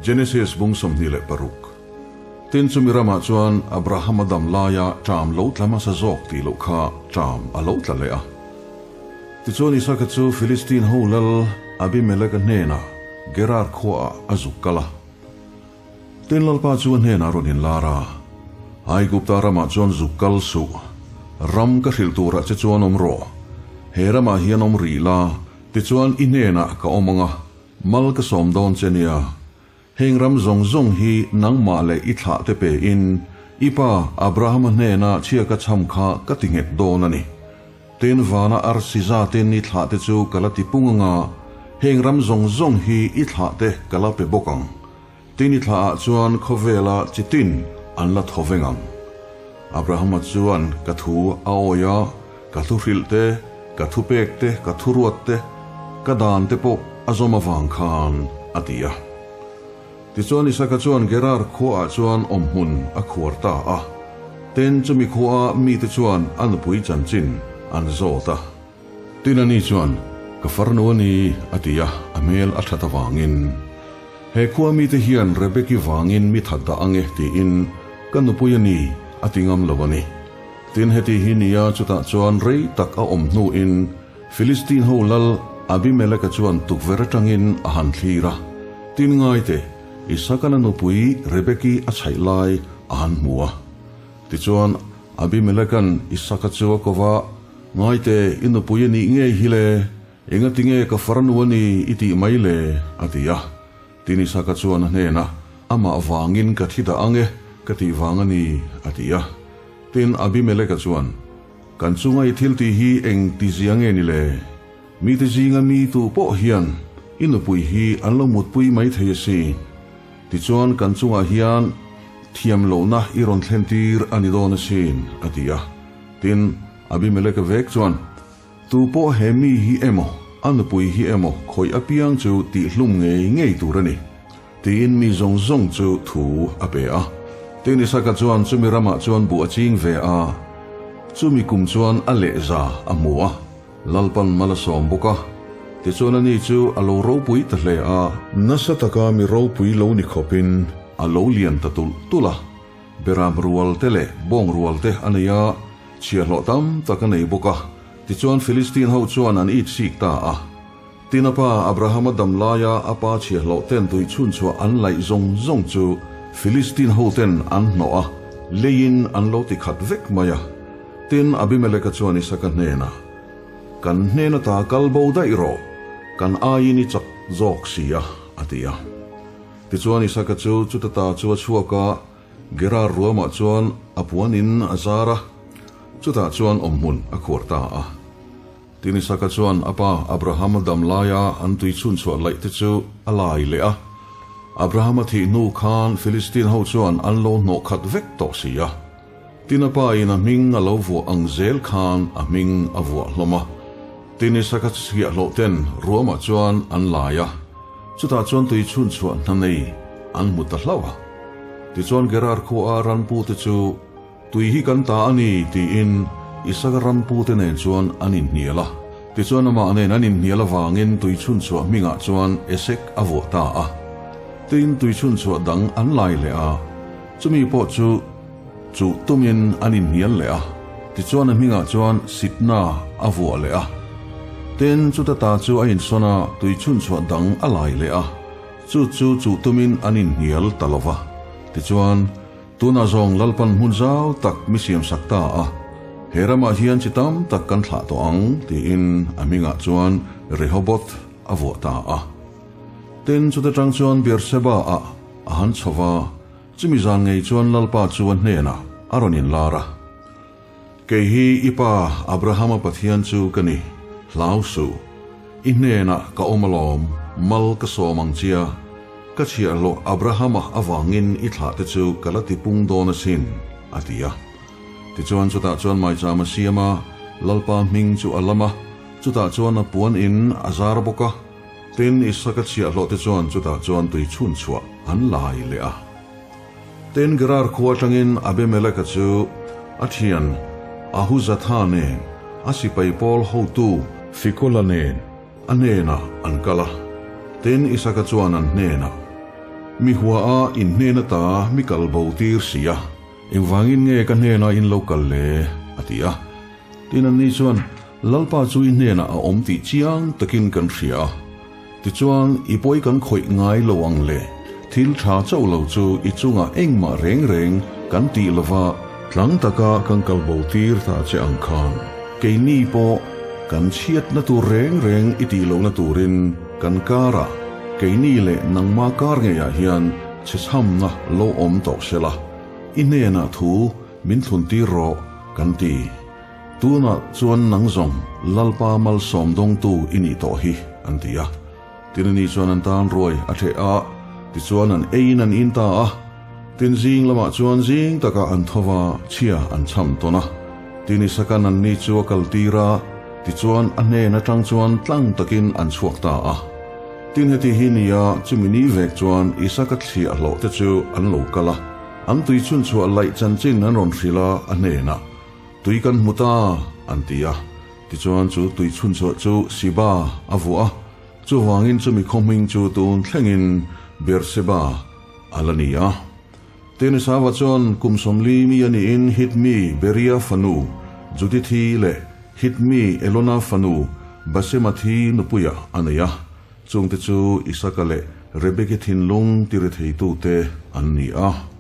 Genesis bung 26. Tin chumi ramah chuan Abrahama dam laia ṭam lo tla hmasa zawk tih loh kha ṭam a lo tla leh a. Tichuan Isaka chu Philistine ho lal Abimeleka hnenah Gerar khuaah a zuk kal a. Tin Lalpa chu a hnenah rawn inlar a, Aigupta ramah chuan zuk kal suh, ram ka hrilh turah che chuan awm rawh, he ramah hian awm rih la, tichuan i hnenah ka awm ang a, mal ka sawm dawn che nia. Heng ram zawng zawng hi nangmah leh i thlah te pe in, i pa Abrahama hnena chhia ka chham kha ka ti nghet dawn a ni. Tin vana arsi zatin i thlah te chu ka la ti pung ang a, heng ram zawng zawng hi i thlah te ka la pe bawk ang. Tin i thlah ah chuan khawvela chi tin an la thaw veng ang. Abrahama chuan ka thu a awi a, ka thu hrilh te, ka thu pek te, ka thu ruat te, ka dan te pawh a zawm avang khan a ti a. Tichuan Isaka chuan Gerar khuaah chuan awmhmun a khuar ta a. Tin, chumi khuaa mite chuan a nupui chanchin an zawt a. Tin, ani chuan, Ka farnu a ni, a ti a, a hmel a that avangin. He khua mite hian Rebeki vangin mi that dah ang e, tiin, Ka nupui a ni, a ti ngam lo a ni. Tin, heti hi nia chutah chuan rei tak a awm hnuin Philistine ho lal Abimeleka chuan tukverh atangin a han thlir a, tin ngaite, Isakana nupui Rebeki a chhaih lai a han hmu a. Tichuan, Abimelekan Isaka chu a ko va, Ngaite, i nupui a nih ngei hi le, engatinge ka farnu a ni i tih mai le? a ti a. Tin Isaka chuan a hnenah, Amah vangin ka thi dah ang e, ka tih vang a ni, a ti a. Tin, Abimeleka chuan, Kan chunga i thil tih hi eng ti zia nge ni le? Mite zinga mi tu pawh hian i nupui hi an lo mutpui mai thei a si. Tichuan kan chungah hian thiam lohna i rawn thlen tir a ni dawn asin, a ti a. Tin, Abimeleka vek chuan, Tu pawh he mi hi emaw, a nupui hi emaw khawih apiang chu tihhlum ngei ngei tur a ni. Tiin mi zawng zawng chu thu a pe a. Tin Isaka chuan chumi ramah chuan buh a ching ve a, chumi kum chuan a lehza a hmu a, Lalpan mal a sawm bawk a. Tichuan ani chu a lo ropui ta hle a. Nasa taka mi ropui lo ni khawpin a lo lian ta tulh tulh a, beram rual te leh bawng rual te a nei a, chhiahhlawh tam tak a nei bawk a. Tichuan Philistine ho chuan an itsik ta a. Tin a pa Abrahama dam laia a pa chhiahhlawh ten tui chhunchhuah an laih zawng zawng chu Philistine hoten an hnawh a, leiin an lo ti khat vek mai a. Tin Abimeleka chuan Isaka hnenah, Kan hnen ata kal bo daih rawh, kan aiin i chak zawk si a, a ti a. Tichuan Isaka chu chuta ta chu a chhuak a, Gerar ruamah chuan a puanin a zar a, chutah chuan awmhmun a khuar ta a. Tin Isaka chuan a pa Abrahama dam laia an tui chhunchhuah laih te chu a lai leh a. Abrahama thih hnu khan Philistine ho chuan an lo hnawh khat vek tawh si a. Tin a pa in a hming a lo vuah ang zel khan a hming a vuah hlawm a. Tin Isaka chhiahhlawh ten ruamah chuan an lai a, chutah chuan tui chhunchhuah hna nei an hmu ta hlauh a. Tichuan Gerar khua a ranpu te chu Tui hi kan ta a ni, tiin Isaka ram pute nen chuan an inhnial a. Tichuan amah nen an inhnial avangin tui chhunchhuah hmingah chuan Esek a vuah ta a. Tin, tui chhunchhuah dang an lai leh a, chumi pawh chu chuh tumin an inhnial leh a. Tichuan a hmingah chuan Sitna a vuah leh a. Tin, chuta ta chu a insawn a, tui chhunchhuah dang a lai leh a, chu chu chuh tumin an inhnial ta lo va. Tichuan, Tunah zawng Lalpan hmun zau tak mi siamsak ta a, he ramah hian chi tam tak kan thlah tawh ang, tiin a hmingah chuan Rehoboth a vuah ta a. Tin, chuta tang chuan Beersheba ah a han chho va, chumi zan ngei chuan Lalpa chu a hnenah a rawn inlar a. Kei hi i pa Abrahama Pathian chu ka ni, hlau suh. I hnenah ka awm alawm, mal ka sawm ang chia. Ka chhiahhlawh Abrahama avangin i thlahte chu ka la tipung dawn asin, a ti a. Tichuan chutah chuan maicham a siam a, Lalpa hming chu a lam a, chutah chuan a puan in a zar bawk a. Tin, Isaka chhiahhlawhte chuan chutah chuan tui chhunchhuah an lai leh a. Tin, Gerar khua atangin Abimeleka chu a thian Ahuzatha nen, a sipai pawl hotu Fikola nen a hnenah an kal a. Tin, Isaka chuan an hnenah, Mi hua a in hnen ata mi kal bo tir si a, engvangin nge ka hnena in lo kal le? a ti a. Tin anni chuan, Lalpa chu i hnenah a awm tih chiang takin kan hria a. Tichuan, i pawi kan khawih ngai lo ang le, thil tha chauh lo chu i chungah engmah reng reng kan tih lova tlang taka kan kal bo tir ta che ang khan keini pawh kan chhiatna tur reng reng i tih lohna turin kan karah keini leh nangma kar ngeiah hian chhechhamna lo awm tawh sela, i hnenah thu min thlun tir rawh kan ti. Tunah chuan nang zawng Lalpa malsawm dawngtu i nih tawh hi, an ti a. Tin ani chuan an tan ruai a ṭheh a, tichuan an eiin an in ta a. Tin zing lamah chuan zing takah an tho va, chhia an cham tawn a. Tin Isakan anni chu a kaltir a, tichuan a hnen aṭang chuan tlang takin an chhuak ta a. Tin heti hi nia chumi ni vek chuan Isaka thliah hlawh te chu an lo kal a, an tui chhunchhuah laih chanchin an rawn hrilh a, a hnenah. Tui kan hmu ta, an ti a. Tichuan chu tui chhunchhuah chu Siba a vuah a, chuvangin chumi khawhming chu tun thlengin Beersheba a la ni a. Tenisava chuan kum 40 mi a niin Hit mi Beria fanu Judithi leh Hit mi Elona fanu Basemathi nupuia a nei a, chungte chu Isaka leh Rebeki thinlung tirithei tute an ni a.